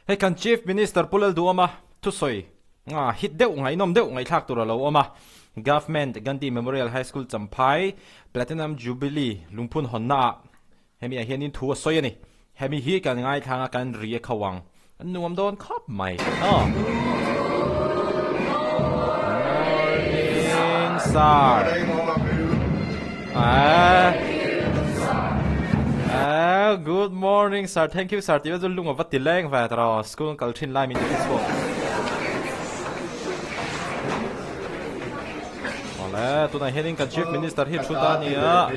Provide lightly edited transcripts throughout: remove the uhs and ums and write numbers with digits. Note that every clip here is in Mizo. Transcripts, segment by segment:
Hei kan Chief Minister Pu Lalduhawma thusawi nga hit deuh ngaihnawm deuh ngaihthlak tur a lo awm a. Government Gandhi Memorial High School Champhai Platinum Jubilee lungphun hawnna ah hemi ah hianin thu a sawi a ni. Hemi hi kan ngaithlang a kan ri a kho ang. An nuam dawn khawp mai. Aw. Morning sir. Eh. Eh, good morning sir. Thank you sir. Ti chu lung ava ti leng ve tro. School kal thin lai min ti chhuak. Ole, tunah hianin kan chief minister hi thu ta nia.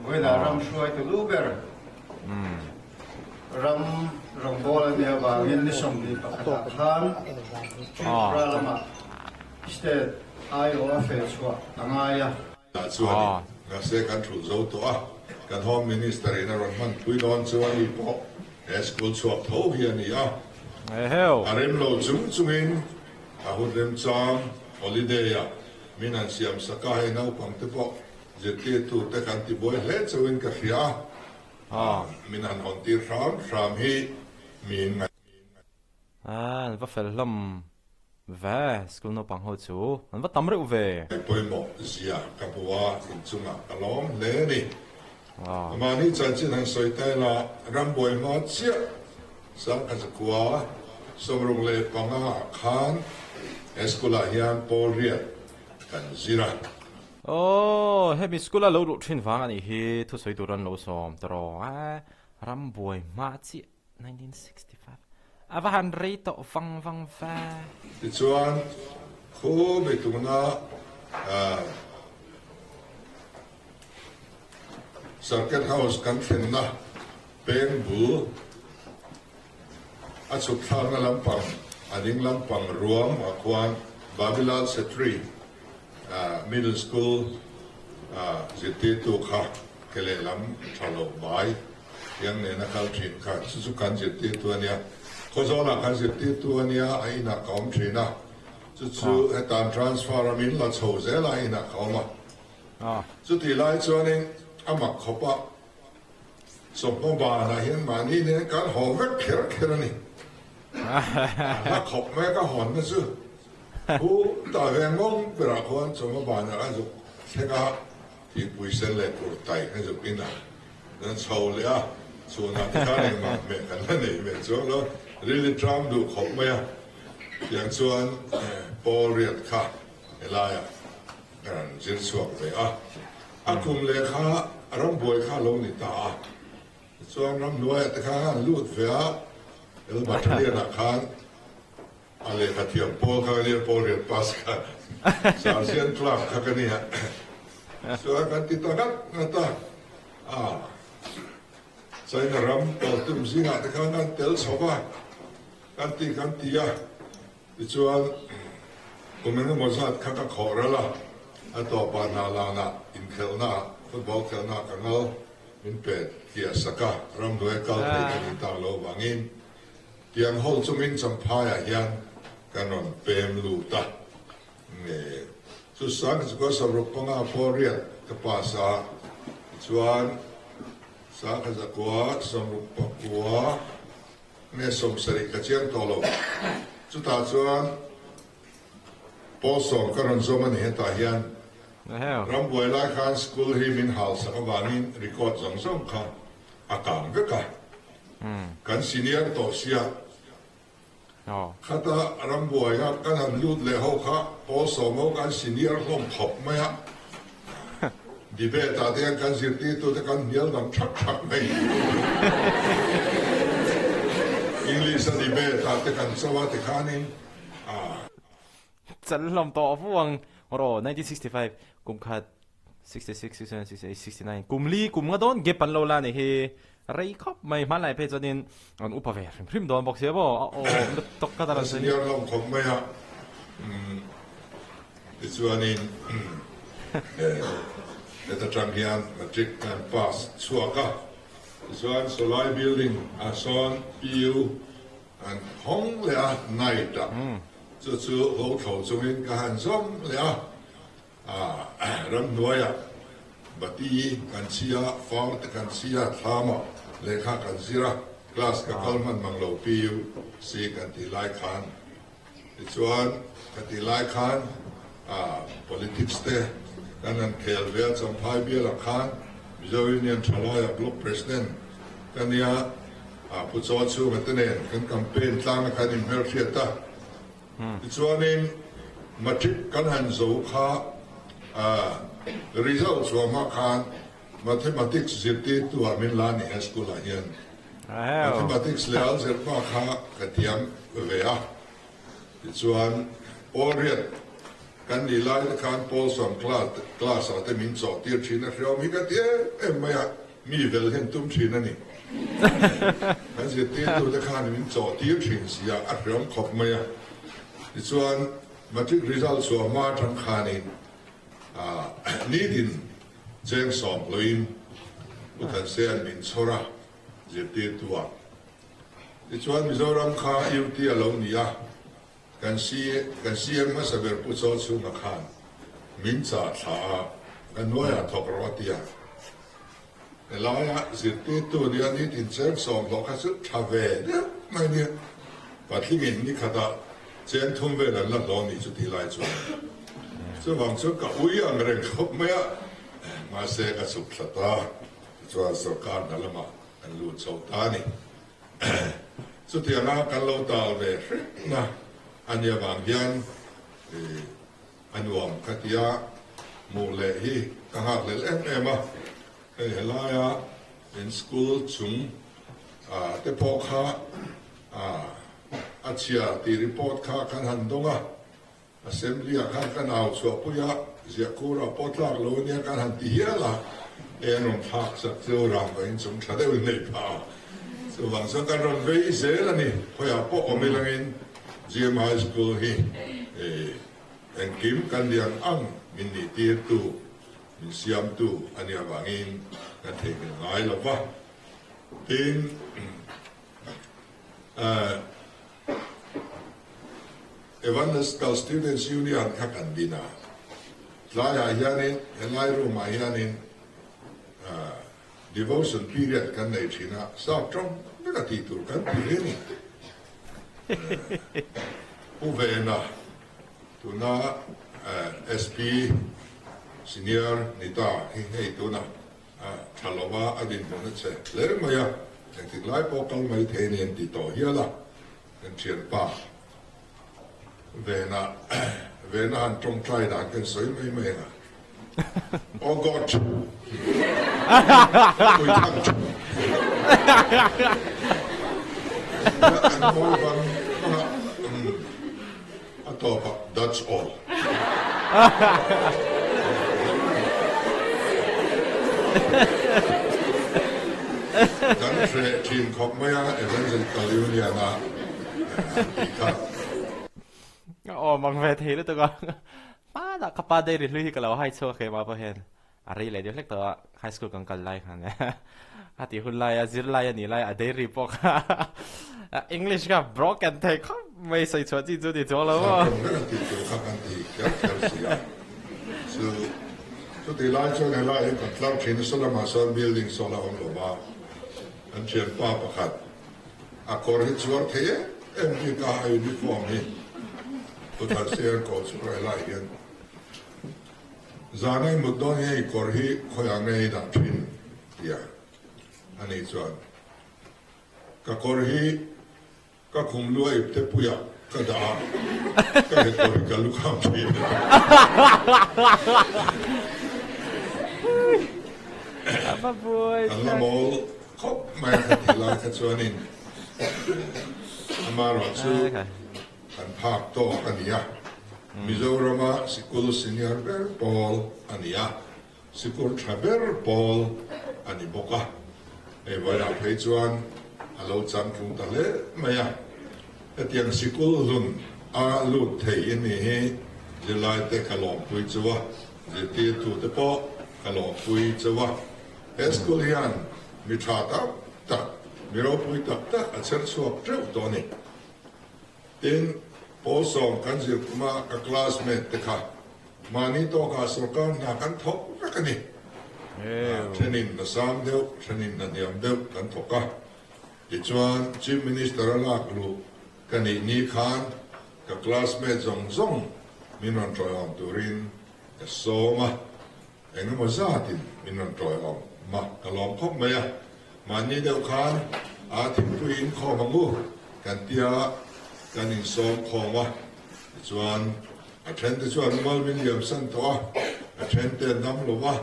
Vawiinah ram hruaitu lu ber. Ram rawngbâwl a nih avângin ni 21 ah khân Tripura lamah state aiawh a feh chhuah a ngai a. Tah chuanin mahse kan thulh zo tawh a, kan Home Minister in a rawn hmanpui dawn chu a ni pawh he school chhuak tho hi a ni a. A rem lo chung chungin a hun remchang holiday ah min han siam sak a, hei naupang te pawh zirtirtu te kan ti buai hle chauhin ka hria a. Min han hawn tir hram hram hi min ngaih. An va fel hlawm ve school naupang ho chu an va tam reuh ve. Pawimawh zia ka hmu a, inchungah ka lawm hle a ni. Mahni chanchin han sawi ta ila, rambuai hma chiah Sangkhatzakua 65 ah khan he school ah hian pawl riat kan zir a. Aw, hemi school a lo luh thin vang a nih hi thusawi tur an lo sawm tawh a, rambuai hma chiah 1965 a va han rei tawh vang vang ve. Tichuan, khu mi tuna Circuit House kan thlenna peng bul a chhuk thlakna lampang a ding lampang ruam ah khuan Babilal Chetri Middle School zirtirtu kha ke lehlam tha lo mai tiang nena kal thin kha chu chu kan zirtirtu a nia. Khawzawlah kan zirtirtu a nia, a inah ka awm thin a, chu chu hetan transfer a min la chho zel a, a inah ka awm a. Chutih lai chuanin a mak khawp a, Chawhma banah hian mahni nen kan haw vek kher kher a ni. A hla khawp mai a ka hawnna chu. Pu ta ve ngawng berah khuan chawhma banah ka zuk thleng a, thingpui sen leh kurtai ka zuk in a, kan chho leh a, chhunah te khan engmah hmeh kan la nei ve chuang lo, rili tram duh khawp mai a, tiang chuan Paul riat kha helaiah ka rawn zir chhuak ve a. A kum leh kha rambuai kha a lo ni ta a, tichuan ramhnuaiah te khan an lut ve a, El Battalion-ah khan a lehkha thiam pawl kha ka nia, Paul Riat Pass kha, Sergeant Clerk kha ka nia, chuan kan ti ta ngat ngat a, a China ram kal tum zingah te khan an tel chho va, kan ti kan ti a. Tichuan, kum engemaw zat kha ka khawh ral a, a tawpah hna lanah inkhelhnaah, football khelhnaah ka ngal min pe tliah sak a, ramhnuai kal thei ka nih tak loh vangin tiang ho chungin Champhaiah hian kan rawn pem lut a. Nge chu Sangkachukua 65 pawh riat ka pass a, tichuan Sangkachakua 69 Nge 70 ka chiang tawh lo. Chutah chuan pawl sawm ka rawn zawm a ni hetah hian rambuai lai khan school hi min hal sak avangin record zawng zawng kha a kang vek a. Kan senior tawh sia khata rambuaia kan han lut leh ho kha pawl sawm ho kan senior hlawm khawp mai a. Debate ah te hian kan zirtirtu te kan hnial dang thak thak mai. English a debate ah te kan cho a tikhanin a. Chal hlawm tawh fu ang rawh 1965 kum khat 66, 67, 68, 69 kum li kum nga dawn gap an lo la ni hi rei khawp mai hmanlai phei chuanin an upa ve hrim hrim dawn bawk sia maw a awm lutuk ka ta Senior hlawm khawp mai a Tichuanin heta tang hian matric kan pass chhuak a, tichuan Sawlai building ah sawn PU an hawng leh a night ah chu chu ho thlo chungin ka han zawm leh a, ramhnuaiah bati kan chhi a, far te kan chhi a, thlamah lehkha kan zir a. Class ka kal hman mang lo PUC kan tih lai khan. Tichuan ka tih lai khan Politics te kan han khel ve a, Champhai bialah khan Mizo Union Thalaia Block President ka nia, Pu Chaw Chhunga te nen kan campaign tlangna khan inhmelhriat a. Tichuanin Matric kan han zo kha result chhuah hma khan Mathematics zirtirtu ah min la ni he school ah hian. Mathematics leh algebra kha ka thiam ve a. Tichuan Paul riat kan nih lai te khan Paul sawm class ah te min chawh tir thin a hriawm hi ka ti em em mai a, mi vel hian tum thin a ni. Kan zirtirtu te khan min chawh tir thin si a, a hriawm khawp mai a. Tichuan Matric result chhuah hma atang khanin Nitin cheng sawmhluiin Pu Thansean min chhawr a, zirtirtu ah. Tichuan Mizoram kha UT a lo ni a, kan kan CM hmasa ber Pu Chawlchhunga khan min chah thla a, ka hnuaiah thawk rawh a ti a. Helaia zirtirtu nia nitin cheng sawmhlawh kha chu tha ve deuh mai nia. Patlingin nikhatah cheng thum vel an la hlawh nih chu tih lai chuan chuvang chuan ka ui ang reng khawp mai a, mahse ka chhuk thla ta tichuan sorkar hna lamah kan lut chho ta a ni. Chutianga kan lo tal ve hrehna a nih avang hian A nuam ka ti a, hmuh leh hi ka nghakhlel em em a, hei helaia in school chung te pawh kha a chhia tih report kha kan han dawng a, assembly ah khan kan au chhuahpui a, ziahkur ah pawh tlak lo ania kan han ti hial a, hei an rawn thlak sak chu rangva in chung tha deuhin nei phah a, chuvang chuan kan rawn vei zel a ni, khawiah pawh awm ilangin GM High School hi Engkim kan lian ang min nih tirtu, min siamtu a nih avangin kan theihnghilh ngai lo va. Tin, Evangelical Students Union kha kan din a, tlaiah hianin helai room ah hianin devotion period kan nei thin a, sap tawng vek a tih tur kan ti hle a ni. Pu Vena, tuna SP Senior ni ta hi hei tuna tha lova a dinhmun a che hle mai a, engtik lai pawh kal mai thei nen ti tawh hial a, kan thianpa Vena Vena han tawngtai dan kan sawi mai mai ang a. Oh God! We can't. An mawi vang vang a, a tawp a, that's all. Kan hreh thin khawp mai a, Evangelical Union a an tih kha. Aw mang ve thei lutuk a. Hmanah ka pa dairy hlui hi ka lo hai chhuak em a pawh hian a rei leh deuh hlek tawh a, high school kan kal lai khan a tih hun lai a zir lai a nih lai a dairy pawh kha English kha broken thei khawp mai sawi chhuah chi chu ni chuang lo maw. Sap ber a tih tur kha kan ti kher kher si a, chu chutih lai chuan helai hi kan tlar thin a, saw lamah sawn building saw la awm lo va, kan thianpa pakhat A kawr hi chuar thei em em bik a, a uniform hi Kutthar Siar kawr chu rai lai hian zan a i mut dawn hian i kawr hi khawiah nge i dah thin tia a nih chuan ka kawr hi ka khum lu a ipte puiah ka dah a, ka he kawr hi ka lu kham thin. Kan la mawl Khawp mai a ka tih lai kha chuanin amaherawhchu kan phak tawk a ni a, Mizorama sikul senior ber pawl a ni a, sikul tha ber pawl a ni bawk a, hei vawilah phei chuan a lo changtlung ta hle mai a, hetiang sikul hlun a lut thei i nih hi zirlaite ka lawmpui chu a, zirtirtute pawh ka lawmpui chu a. He school hian mi tha tak tak, mi ropui tak tak a chher chhuak teuh tawh a ni. Tin, pawl sawm kan zir kuma ka classmate te kha mahni tawkah sorkar hna kan thawk vek a ni. Thenin hna sang deuh, thenin hna hniam deuh kan thawk a. Tichuan, Chief Minister a lak luh ka nih ni khan ka classmate zawng zawng min rawn tawiawm turin ka sawm a, eng emaw zatin min rawn tawiawm a, ka lawm khawp mai a. Mahni deuh khan a thingpui inkhawm ang u kan tia kan insawm khawm a, tichuan a thente chuan mual min liam san tawh a, a thente an dam lo va,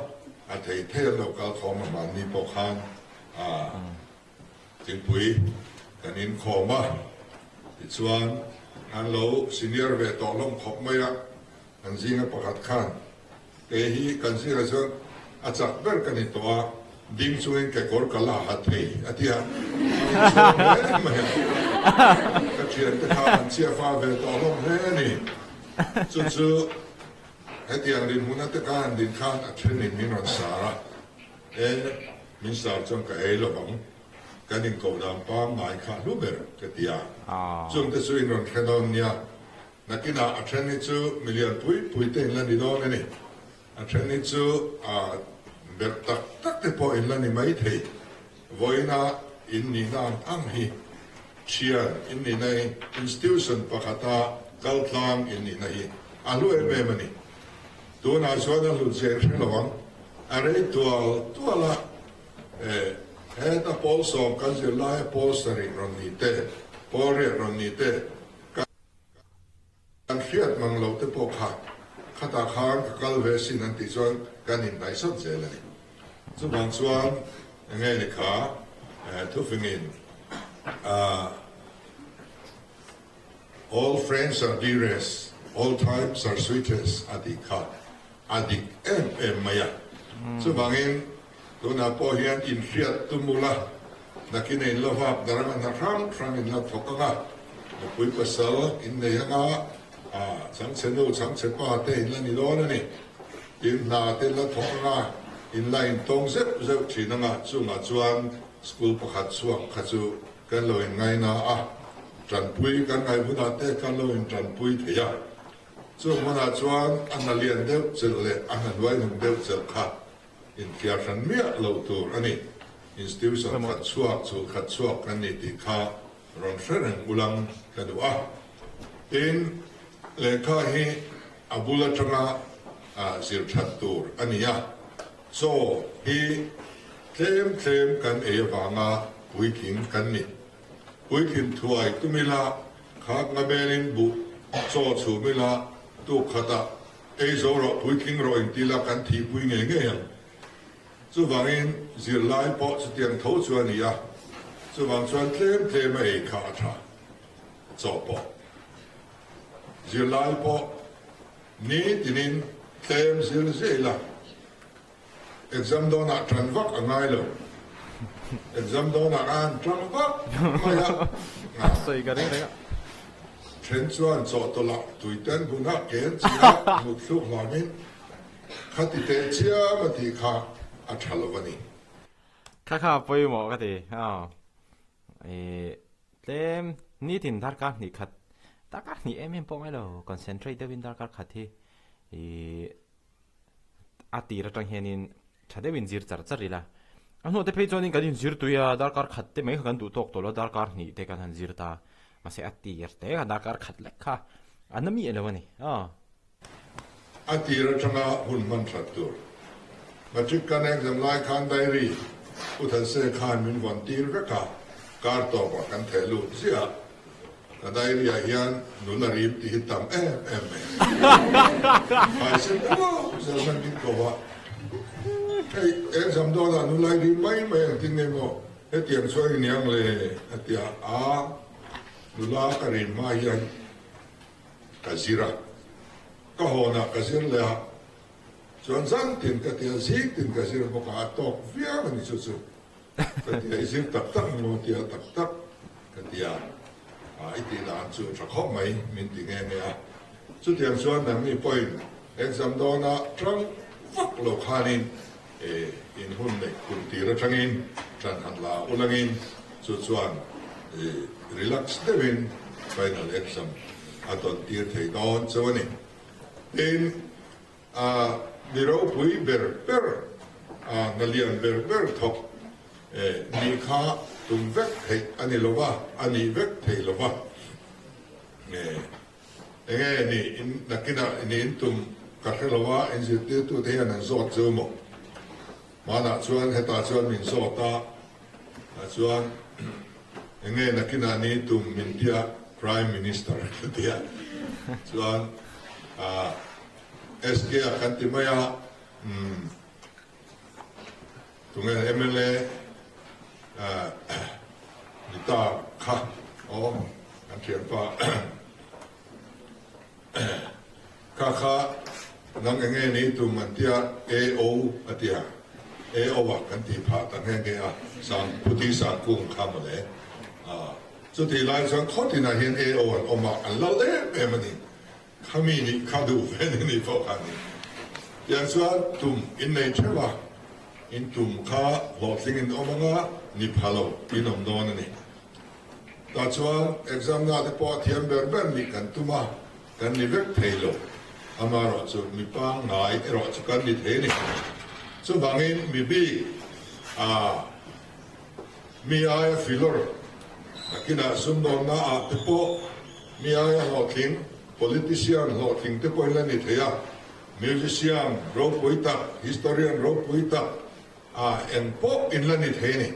a thei thei an lo kal khawm a, mahni pawh khan a thingpui kan inkhawm a, tichuan an lo senior ve tawh hlawm khawp mai a, an zinga pakhat khan Kei hi kan zirah chuan a chak ber ka ni tawh a, ding chungin kekawr ka la ha thei a ti a, a inchhawm hle mai a. Ka thiante kha an chhiahfa ve tawh hlawm hle a ni. Chu chu hetiang dinhmuna te kha han din khan a thenin min rawn sar a, e, min sar chuan ka ei lo vang, kan inkoh dan pangngai kha hlu ber ka ti a, chungte chu in rawn hre dawn nia. Nakinah a then hi chu milian pui pui te in la ni dawn a ni. A then hi chu a berh tak tak te pawh in la ni mai thei. Vawiina in nihna ang ang hi thian in nihna hi institution pakhata kal tlang in nihna hi a hlu em em a ni. Tunah chuan a hlut zia in hre lo ang. A rei tual tual a, heta pawl sawm kan zirlaia pawl sarih rawn ni te, pawl riat rawn ni te, Kan hriat mang loh te pawh kha khatah khan ka kal ve sin an tih chuan kan inhnaih sawt zel a ni. Chuvang chuan enge ni kha thufingin All friends are dearest, all times are sweetest a tih kha a dik em em mai a. Chuvangin tunah pawh hian inhriat tum ula, nakin a inla vak dar anga hna hrang hrang inla thawk anga, nupui pasal innei anga chhangchhe nu chhangchhe pa te inla ni dawn a ni. Tin hna te inla thawk anga inla intawng zeuh zeuh thin anga chungah chuan school pakhat chhuak kha chu kan lo inngaina a, tanpui kan ngaih hunah te kan lo intanpui thei a. Chu hmunah chuan a hna lian deuh chelh leh a hna hnuai hnung deuh chelh kha inthiar hran miah loh tur a ni. Institution khat chhuak, chhul khat chhuak kan ni tih kha rawn hre reng ulang ka duh a. Tin, lehkha hi a bul atanga zir that tur a ni a. Chaw hi tlem tlem kan ei avanga puitling kan ni. Puitlin thuai tum ila, khak nga belin buh chaw chhum ila, tuk khatah ei zo rawh puitling rawh inti la kan thihpui ngei ngei ang. Chuvangin zirlai pawh chutiang tho chu a ni a, chuvang chuan tlem tlem a ei kha a tha. Chaw pawh zirlai pawh nitinin tlem zir ziah ila. Exam dawnah tan vak a ngai lo. Exam dawnah a han tang vak mai a. A sawi ka ring reng a. Then chuan chawhtawlh ah tui ten hunah ken chi a mut thluk hlamin khati teh chiam a tih kha a tha lo a ni. Kha kha pawimawh ka ti. Ih tlem nitin darkar hnih khat darkar hnih em em pawh ngai lo concentrate deuhin darkar khat hi ih A tir atang hianin tha deuhin zir char char ila. A hnuah te phei chuanin kan inzir tui a, darkar khat te mai kha kan duh tawk tawh lo, darkar hnih te kan han zir ta. Mahse a tir te kha darkar khat lek kha a na miah lo a ni. Aw. A tir atanga hun hman that tur. Matric kan exam lai khan diary Pu Thanse khan min vawn tir vek a, kar tawpah kan theh lut ziah. Ka diary ah hian nula rim tih hi tam em em mai. Hmaisen uau zel hman bik ko a. Hei exam dawnah nula i rim mai mai ang tin nge maw hetiang chu a iniang le a ti a, a nula ka rim hma hian ka zir a, ka hawnah ka zir leh a, chuan zan tin ka ti a, zing tin ka zir bawk a, a tawk viau a ni chu chu. Ka ti a, i zir tak tak maw tia tak tak ka ti a, i tih dan chu tha khawp mai min ti nghe nghe a. Chutiang chuan nangni pawhin exam dawna tang vak lo khanin in hun neih kum tir atangin tan han la ulangin chu chuan relax deuhin final exam a tawn tir thei dawn chauh a ni. Tin, A mi ropui ber ber, a hna lian ber ber thawk nih kha tum vek theih a ni lo va, a nih vek thei lo va. Nge enge ni in nakinah ni in tum ka hre lo va, in zirtirtute hian an zawt chu maw? Hmanah chuan hetah chuan min zawt a, tah chuan enge nakinah ni tum min tia Prime Minister ka tia chuan SK a kan ti mai a, umm tunge mla ni ta kha aw kan thianpa Kha kha nang enge ni tum an tia AO a tia AO a kan tih phah ta nghe nghe a sang Phuti Sangkung kha mawle a chutih lai chuan khaw tinah hian AO an awm a an lal em em a ni khami nih kha duh ve ni ni pawh kha ni tiang chuan tum in nei theuh a in tum kha hlawhtling in awm anga ni pha lo in awm dawn a ni. Tah chuan exam na te pawh a thiam ber ber nih kan tum a, kan ni vek thei lo. Amaherawh chu mi pangngai erawh chu kan ni thei a ni. Chuvangin mi bik a mi aia filawr nakinah sumdawnna ah te pawh mi aia hlawhtling, politician hlawhtling te pawhin la ni thei a, musician ropui tak, historian ropui tak, A eng pawh in la ni thei a ni.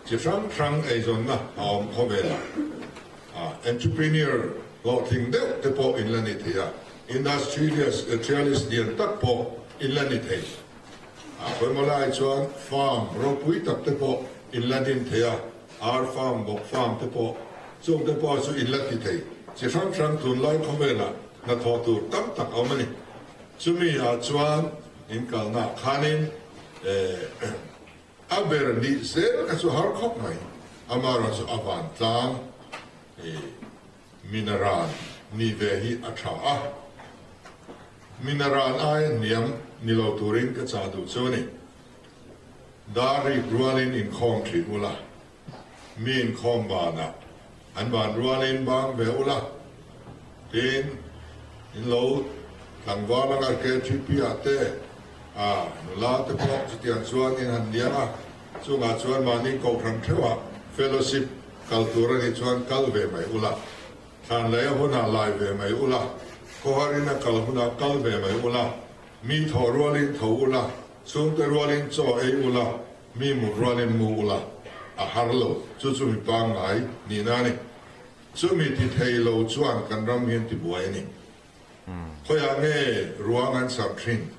Chi hrang hrang eizawnna a awm khawvel a. A entrepreneur hlawhtling deuh te pawh in la ni thei a, industrialist lian tak pawh in la ni thei. A pawimawh lai chuan farm ropui tak te pawh in la din thei a, ar farm, vawk farm te pawh, chung te pawh chu in la ti thei. Chi hrang hrang tunlai khawvelah hnathawh tur tam tak a awm a ni. Chumi ah chuan in kalna khanin a ber nih zel kha chu har khawp mai. Amaherawh chu a vantlang minaran nih ve hi a tha a, minaran aia hniam ni lo turin ka chah duh chu a ni. Dar rik rualin inkhawm thin ula, mi inkhawm banah an ban rualin bang ve ula, tin in lo tlangval anga KTP ah te a nula te pawh chutiang chuan in han liang a, chungah chuan mahni kohhran theuhah fellowship kal tur a nih chuan kal ve mai ula, thlan lei a hunah lai ve mai ula, khawharin a kal hunah kal ve mai ula, mi thawh rualin tho ula, chhungte rualin chaw ei ula, Mi mut rualin mu ula, a har lo, chu chu mi pangngai nihna a ni. Chumi ti thei lo chuan kan ram hian ti buai a ni. Khawiah nge ruang an chhar thin?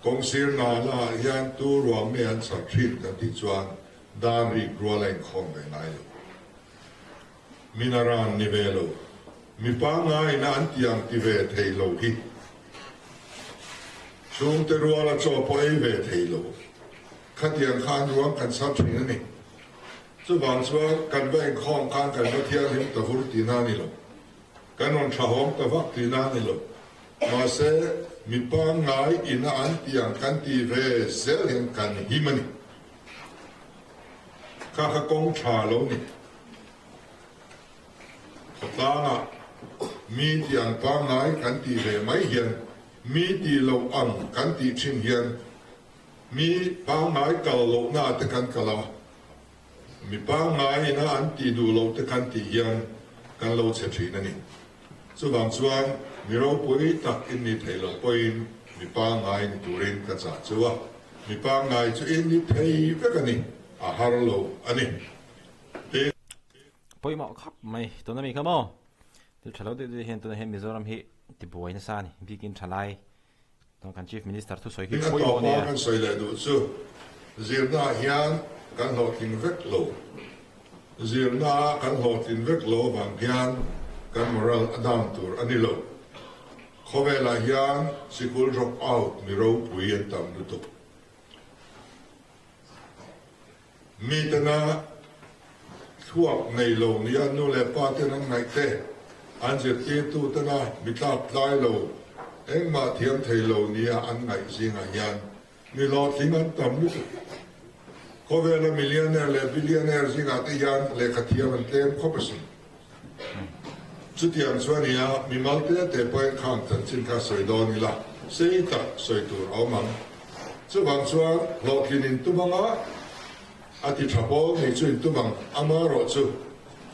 Kawngsir nala ah hian tu ruang nge an chhar thin kan tih chuan dar rik rual a inkhawm ve ngai lo. Minaran ni ve lo, mi pangngaiin a an ti ang ti ve thei lo hi. Chhungte ruala chaw pawh ei ve thei lo. Khatiang khan ruang kan chhar thin a ni. Chuvang chuan kan va inkhawm khan kan va thianghlim ta vur tihna a ni lo. Kan rawn thahawm ta vak tihna a ni lo. Mahse, mi pangngai ina an ti ang kan ti ve zel hian kan him a ni. Kha kha kawng tha lo ni. Khawtlangah mi ti ang pangngai kan tih ve mai hian mi ti lo ang kan tih thin hian mi pangngai kal lohna te kan kal a, mi pangngai ina an tih duh loh te kan tih hian kan lo chhe thin a ni. Chuvang chuan mi ropui tak in ni thei loh pawhin mi pangngai ni turin ka chah chu a, mi pangngai chu in ni thei vek a ni, a har lo a ni. Tin. Pawimawh khawp mai tuna mi kha maw? Thil tha lo deuh deuh hian tunah hian Mizoram hi tibuai nasa a ni, bikin thalai tuna kan Chief Minister thusawi khi A pawimawh a tawpa nia. kan sawi leh duh chu zirnaah hian kan hlawhtling vek lo. Zirnaah kan hlawhtlin vek lo avang hian kan moral a down tur a ni lo. Khawvelah hian sikul drop out mi ropui an tam lutuk. Mitena thluak nei lo nia nu leh pa ten an ngaih te, an zirtirtu tena mi tlak tlai lo, engmah thiam thei lo nia an ngaih zingah hian mi hlawhtling an tam lutuk. Khawvela millionaire leh billionaire zingah te hian lehkha thiam an tlem khawp asin. Chutiang chu a nia, mimal te te pawhin khang chanchin kha sawi dawn ila, sei tak sawi tur a awm ang. Chuvang chuan hlawhtlin in tum anga A ti tha pawl nih chu in tum ang, amaherawhchu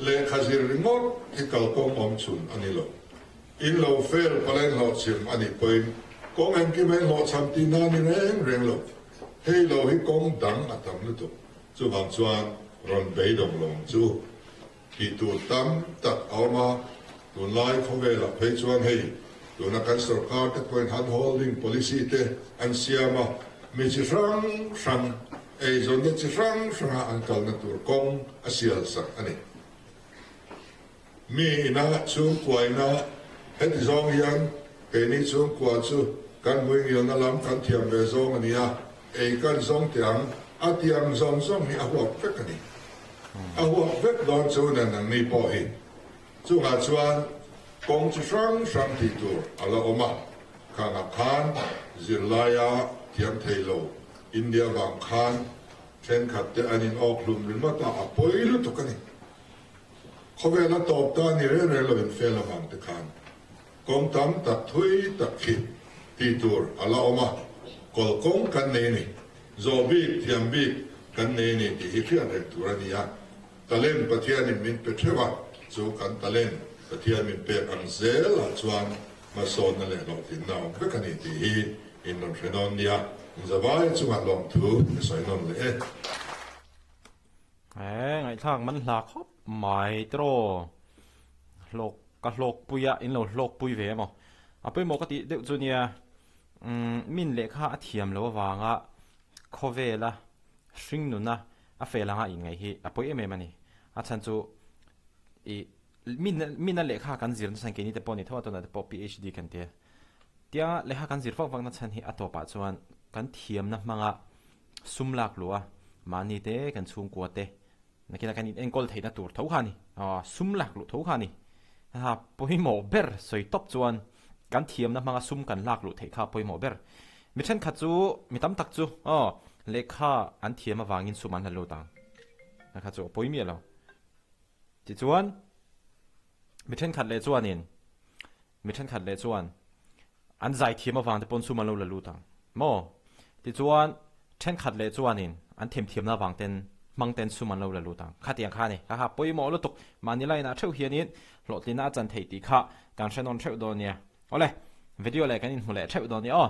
lehkha zir ringawt hi kalkawng awm chhun a ni lo. In lo fail pala in hlawhchhim a nih pawhin kawng engkim a in hlawhchham tih na a ni reng reng lo. Hei lo hi kawng dang a tam lutuk. Chuvang chuan rawn beidawng lo ang chu tih tur tam tak a awm a, tunlai khawvelah phei chuan hei tuna kan sorkar te pawhin hand holding policy te an siam a, mi chi hrang hrang eizawnna chi hrang hranga an kalna tur kawng a sial sak a ni. Mi ina chhungkuaina heti zawng hian keini chhungkua chu kan hmuingilna lam kan thiam ve zawng a ni a, ei kan zawng teh ang, a ti ang zawng zawng hi a huap vek a ni. A huap vek dawn chu nen nangni pawh hi. Chungah chuan kawng chi hrang hrang tih tur a la awm a, khangah khan zirlaia thiam thei lo India vang khan thenkhat te an in awk hlum ringawt a, a pawi lutuk a ni. Khawvel a tawp ta ni reng reng lo in fel avang te khan kawng tam tak thui tak khi tih tur a la awm a, kawl kawng kan nei a ni, zawh bik thiam bik kan nei a ni tih hi hriat reng tur a ni a, talent Pathianin min pe theuh a, chu kan talent Pathian min pek ang zel ah chuan hmasawnna leh hlawhtlinna a awm vek a ni tih hi in rawn hre dawn nia, inzavai chungah lawmthu ka sawi nawn leh e. He ngaihthlak man hla khawp mai tiraw hlawk ka hlawk pui a in lo hlawk pui ve emaw a pawimawh ka tih deuh chu nia umm min lehkha a thiam loh avanga khawvela hring nuna a fel anga inngaih hi a pawi em em a ni a chhan chu ih min mina lehkha kan zir nasa keini te pawh ni tho a tunah te pawh PhD kan tia tia lehkha kan zir vak vak na chhan hi a tawpah chuan kan thiamna hmanga Sum lak luh a, mahni te, kan chhungkua te, nakinah kan inenkawl theihna tur tho kha a ni. Aw, sum lak luh tho kha a ni. Ha, pawimawh ber sawi tawp chuan kan thiamna hmanga sum kan lak luh theih kha a pawimawh ber. Mi thenkhat chu, mi tam tak chu, aw, lehkha an thiam avangin sum an la lut ang. Lehkha chu a pawi miah lo. Tichuan, mi thenkhat leh chuanin, mi thenkhat leh chuan An zaithiam avang te pawn sum an lo la lut ang maw? Tichuan, thenkhat leh chuanin an themthiamna avang ten hmang ten sum an lo la lut ang. Khatiang kha a ni. Ha ha, pawimawh lutuk. Mahni line ah theuh hianin hlawhtlinna a chan theih tih kha kan hre nawn theuh dawn nia. Awle, video leh kan inhmu leh theuh dawn nia aw.